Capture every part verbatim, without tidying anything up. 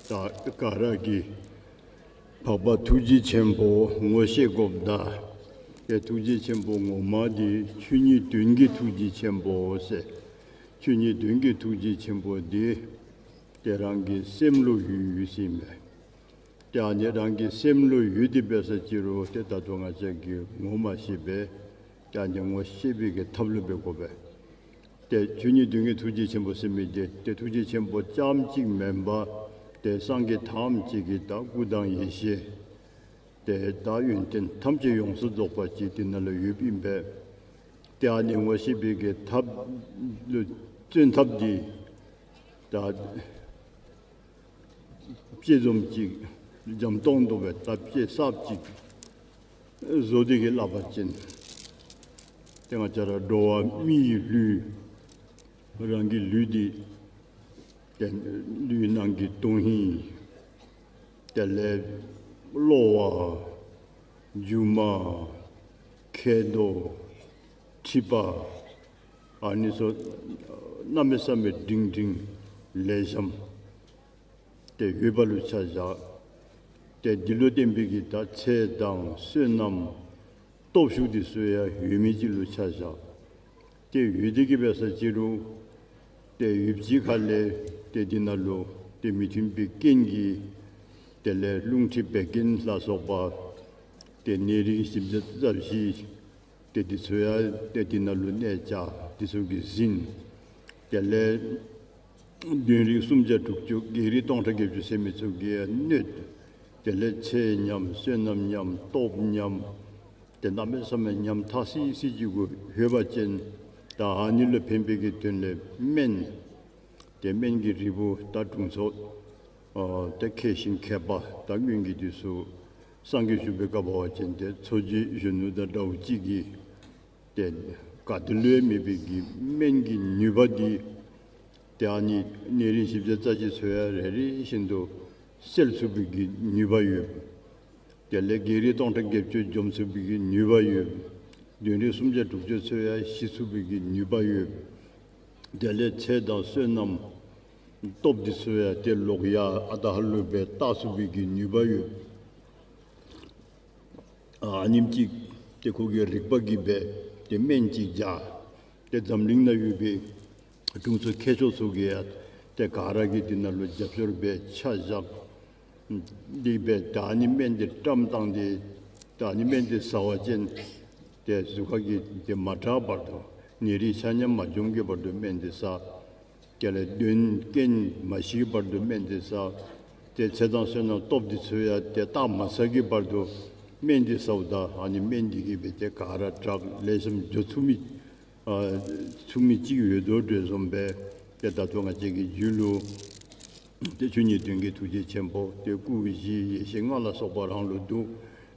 ད་ག་ར་གིས་འཕགས་པ་ཐུགས་རྗེ་ཆེན་པོ་ངོ་ཤེས་དགོཔ་ད། ཏེ་ཐུགས་རྗེ་ཆེན་པོ་ངོ་མ་འདི་ཆོས་ཉིད་དོན་གྱི་ཐུགས་རྗེ་ཆེན་པོ་ཟེར། ཆོས་ཉིད་དོན་གྱི་ཐུགས་རྗེ་ཆེན་པོ་འདི་ཏེ་རང་གི་སེམས་ལུ་ཡོད་ཡོད་ཟེར་མས། ཏེ་ཨ་ནི་རང་གི་སེམས་ལུ་ཡོད་དེ་འབད་ས་ཅི་རུང་ཏེ་ད་ལྟོ་ང་བཅས་ཀྱིས་ངོ་མ་ཤེས་པས། ཏེ་ཨ་ནི་ངོ་ཤེས་པའི་གི་ཐབས་ལུ་འབད་དགོ་པས། ཏེ་ཆོས་ཉིད་དོན་གྱི་ཐུགས་རྗེ་ཆེན་པོ་ཟེར་མི་འདི་ཏེ་ཐུགས་རྗེ་ཆེན་པོ་རྐྱངམ་གཅིག་མེན་པར་ཏེ་སངས་རྒྱས་ཐམས་ཅད་ཀྱི་ད་སྐུ་དང་ཡེ་ཤེས་ཏེ་ད་ཡོན་ཏན་ཐམས་ཅད་ཡོངས་སུ་རྫོགས་པ་ཅིག་དེ་ནང་ལུ་ཡོདཔ་ཨིན་པས། ཏེ་ཨ་ནི་ངོ་ཤེས་པའི་གི་ཐབས་ལུ་བརྩོན་ཐབས་འདི་ད་དཔྱེ་བཟུམ་ཅིག་འཇམ་ཏོང་ཏོ་སྦེ་ད་དཔྱེ་གསརཔ་ཅིག་བཟོ་སྟེ་གིས་སླབ་པ་ཅིན་ཏེ་ང་བཅས་ར་འགྲོ་བ་མིའི་ལུས་རང་གི་ལུས་འདི་ཏེ་ལུས་ནང་གི་དོན་ཧིང་དེ་ལས་གློ་བ་རྒྱུ་མ་མཁལ་རྡོག་མཁྲིས་པ་ཨ་ནི་ཚུ་གནམ་མེད་ས་མེད་འབྲིང་འབྲིང་ལེགས་ཤོམ་ཏེ་ཡོད་པ་ལུ་ཆ་བཞག། ཏེ་འདི་ལུ་བརྟེན་པའི་གི་ད་ཚེ་དང་བསོད་ནམས་སྟོབས་ཤུགས་འདི་ཚུ་ཡང་ཡོད་མི་ཅིག་ལུ་ཆ་བཞག། ཏེ་ཡོད་དེ་གིས་འབད་ས་ཅི་རུང་ཏེ་ཡུདཔ་ཅིག་ཁ་ལས་ཏེ་འདི་ནང་ལུ་ཏེ་མི་མཐུན་པའི་རྐྱེན་གྱིས་དེ་ལས་རླུང་མཁྲིས་བད་ཀན་ལ་སོགས་པ་ཏེ་ནད་རིགས་བཞི་བརྒྱ་རྩ་བཞི་ཏེ་འདི་ཚུ་ཡང་ཏེ་འདི་ནང་ལུ་གནས་བཅའ། འདི་ཚུ་གིས་ཟིན། དེ་ལས་གདོན་རིགས་སུམ་བརྒྱ་དྲུག་ཅུ་བགེགས་རིགས་སྟོང་ཕྲག་བརྒྱད་ཅུ་ཟེར་མི་ཚུ་གིས་གནོད། དེ་ལས་ཚེ་ཉམས་བསོད་ནམས་ཉམས་སྟོབས་ཉམས་ཏེ་གནམ་མེད་ས་མེད་ཉམས་ཐག་སི་སི་ཅིག་གུ་ལྷོད་པ་ཅིན་ད་ཨ་ནི་ལུ་ཕན་པའི་གི་དོན་ལས་སྨན་ཏེ་སྨན་གྱི་རིལ་བུ་ད་དྲུང་འཚོ་ཨ་ཏེ་མཁས་ཤིང་མཁས་པ་ད་སྔོན་གྱི་དུས་སུ་སངས་རྒྱས་བཞུགས་པའི་སྐབས་འབད་བ་ཅིན་ཏེ་འཚོ་བྱེད་གཞོན་ནུ་དང་འདྲཝ་ཅིག་གིས་ཏེ་ག་ཏེ་ལུ་ཡང་མེད་པའི་གི་སྨན་གྱི་ནུས་པ་འདི་ཏེ་ཨ་ནི་ནད་རིགས་བཞི་བརྒྱ་རྩ་བཞི་ཚུ་ཡང་རེ་རེ་བཞིན་དུ་སེལ་ཚུགས་པའི་གི་ནུས་པ་ཡོད། དེ་ལས་བགེགས་རིགས་སྟོང་ཕྲག་བརྒྱད་ཅུ་འཇོམས་ཚུགས་པའི་གི་ནུས་པ་ཡོད། གདོན་རིགས་སུམ་བརྒྱ་དྲུག་ཅུ་ཚུ་ཡང་ཞི་ཚུགས་པའི་གི་ནུས་པ་ཡོད། དེ་ལས་ཚེ་དང་བསོད་ནམས་སྟོབས་འདི་ཚུ་ཡང་ཏེ་ལོག་ཡར་ཨ་དར་ལུ་སྦེ་བཏགས་ཚུགས་པའི་གི་ནུས་པ་ཡོད། ཨ་ནེམ་ཅིག་ཏེ་ཁོ་གི་རིག་པ་གིས་སྦེ་ཏེ་སྨན་ཅིག་སྦྱར། ཏེ་འཛམ་གླིང་ནང་ཡོད་པའི་དྲུང་འཚོ་མཁས་མཆོག་ཚུ་གིས་ཡང་ཏེ་ག་ར་གིས་འདི་ནང་ལུ་རྒྱབ་སྐྱོར་སྦེ་ཆ་བཞག། འདི་སྦེ་ད་ཨ་ནི་སྨན་འདི་བཀྲམ་བཏང་སྟེ་ད་ཨ་ནི་སྨན་འདི་ཟ་བ་ཅིན་ཏེ་གཟུགས་ཁ་གི་ཏེ་མ་དྲག་བར་དུ་ནད་རིགས་ཆ་མཉམ་མ་འཇོམས་ཀྱི་བར་དུ་སྨན་འདི་ཟ། དེ་ལས་གདོན་རྐྱེན་མ་ཞི་བར་དུ་སྨན་འདི་ཟ། ཏེ་ཚེ་དང་བསོད་ནམས་སྟོབས་འདི་ཚུ་ཡང་ཏེ་བཏང་མ་ཚར་གྱི་བར་དུ་སྨན་འདི་ཟཝ་ད་ཨ་ནི་སྨན་འདི་གིས་སྦེ་ཏེ་ག་ར་དྲག་ལེགས་ཤོམ་འགྱོ་ཚུགས་མི་ཨ་ཚུགས་མི་ཅིག་ཡོད་དོ་བཟུམ་སྦེ་ཏེ་ད་ལྟོ་ང་བཅས་ཀྱི་རྒྱུད་ལུ་ཏེ་ཆོས་ཉིད་དོན་གྱི་ཐུགས་རྗེ་ཆེན་པོ་ཏེ་སྐུ་བཞི་ཡེ་ཤེས་ལྔ་ལ་སོགས་པ་རང་ལུ་འདུ་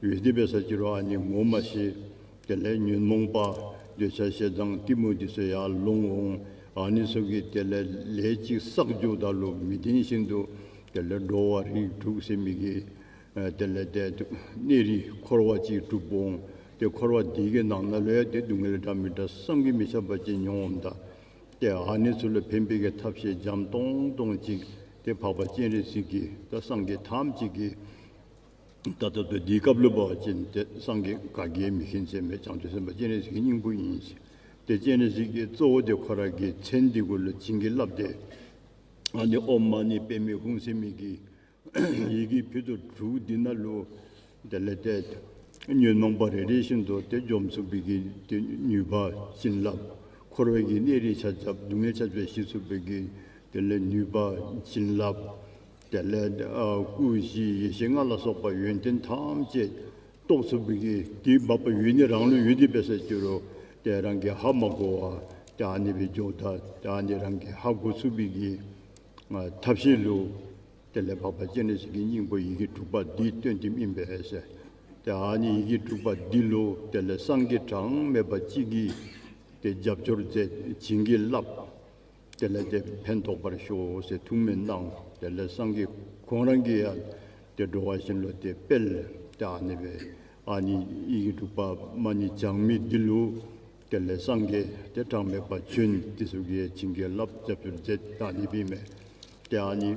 ཡོད་དེ་འབད་ས་ཅི་རུང་ཨ་ནི་ངོ་མ་ཤེས། དེ་ལས་ཉོན་མོངས་པ་འདོད་ཆགས་ཞེ་སྡང་གཏི་མུག་འདི་ཚུ་ཡར་ལོང་འོང་། ཨ་ནི་ཚུ་གིས་དེ་ལས་ལས་ཅིག་བསགས་འགྱོཝ་ད་ལུ་མི་བརྟན་བཞིན་དུ་དེ་ལས་འགྲོ་བ་རིགས་དྲུག་ཟེར་མི་གི་ཨ་དེ་ལས་ཏེ་གནས་རིས་འཁོར་བ་ཅིག་གྲུབ་འོང་། ཏེ་འཁོར་བ་འདི་གི་ནང་ན་ལུ་ཡང་ཏེ་སྡུག་བསྔལ་འདྲ་མི་འདྲ་བསམ་གྱིས་མི་ཁྱབ་པ་ཅིག་མྱོང་འོངམ་ད། ཏེ་ཨ་ནི་ཚུ་ལུ་ཕན་པའི་གི་ཐབས་ཤེས་འཇམ་ཏོང་ཏོ་ཅིག་ཏེ་འཕགས་པ་སྤྱན་རས་གཟིགས་ཀྱིས་ད་སངས་རྒྱས་ཐམས་ཅད་ཀྱི་ད་ལྟོ་ཏེ་འདི་སྐབས་ལུ་འབད་བ་ཅིན་ཏེ་སངས་རྒྱས་ག་གིས་མི་མཁྱེན་ཟེར་མི་བྱང་ཆུབ་སེམས་དཔའ་སྤྱན་རས་གཟིགས་ཀྱི་སྙིང་པོ་ཨིན། ཏེ་སྤྱན་རས་གཟིགས་ཀྱིས་གཙོ་བོ་ཏེ་ཁོ་ར་གི་མཚན་འདི་གུ་ལུ་བྱིན་གྱིས་བརླབས་ཏེ་ཨ་ནི་ཨོཾ་མ་ཎི་པདྨེ་ཧཱུྃ་ཟེར་མི་གི་ཡི་གེ་ཕུད་རྡོག་དྲུག་འདི་ནང་ལུ་དེ་ལས་ཏེ་ཉོན་མོངས་པ་རེ་རེ་བཞིན་དུ་ཏེ་འཇོམས་ཚུགས་པའི་གི་ཏེ་ནུས་པ་བྱིན་རླབས། འཁོར་བའི་གི་གནས་རིས་ཆ་ཁྱབ་སྡུག་བསྔལ་ཆ་ཁྱབ་ཞི་ཚུགས་པའི་གི་དེ་ལས་ནུས་པ་བྱིན་རླབས། དེ་ལས་ཨ་སྐུ་བཞི་ཡེ་ཤེས་ལྔ་ལ་སོགས་པ་ཡོན་ཏན་ཐམས་ཅད་རྟོགས་ཚུགས་པའི་གི་དེ་འབདཝ་ད་ཡོད་ནི་རང་ལུ་ཡོད་དེ་འབད་ས་ཅི་རུང་ཏེ་རང་གིས་ཧ་མ་གོ་བར་ཏེ་ཨ་ནི་སྦེ་འགྱོཝ་ད་ཏེ་ཨ་ནི་རང་གིས་ཧ་གོ་ཚུགས་པའི་གི་ཨ་ཐབས་ཤེས་ལུ་དེ་ལས་འཕགས་པ་སྤྱན་རས་གཟིགས་ཀྱི་སྙིང་པོ་ཡི་གེ་དྲུག་པ་འདི་སྟོན་ཏེ་ཨིན་པས་ཟེར། ཏེ་ཨ་ནི་ཡི་གེ་དྲུག་པ་འདི་ལུ་དེ་ལས་སངས་རྒྱས་གྲངས་མེད་པ་ཅིག་གིས་ཏེ་རྒྱབ་སྐྱོར་མཛད་བྱིན་གྱིས་བརླབས། དེ་ལས་ཏེ་ཕན་ཐོགས་པར་ཤོག་ཟེར་ཐུགས་སྨོན་གནང་། དེ་ལས་སངས་རྒྱས་ཁོང་རང་གིས་ཡང་ཏེ་འགྲོ་བ་གཞན་ལུ་ཏེ་སྤེལ། ཏེ་ཨ་ནི་སྦེ་ཨ་ནི་ཡི་གེ་དྲུག་པ་མ་ཎི་བགྱང་མི་འདི་ལུ་དེ་ལས་སངས་རྒྱས་ཏེ་གྲངས་མེད་པ་བྱོན། དེ་ཚུ་གིས་བྱིན་གྱིས་བརླབས་རྒྱབ་སྐྱོར་མཛད། ད་ཨ་ནི་སྦེ་ཨིན་མས། ཏེ་ཨ་ནི་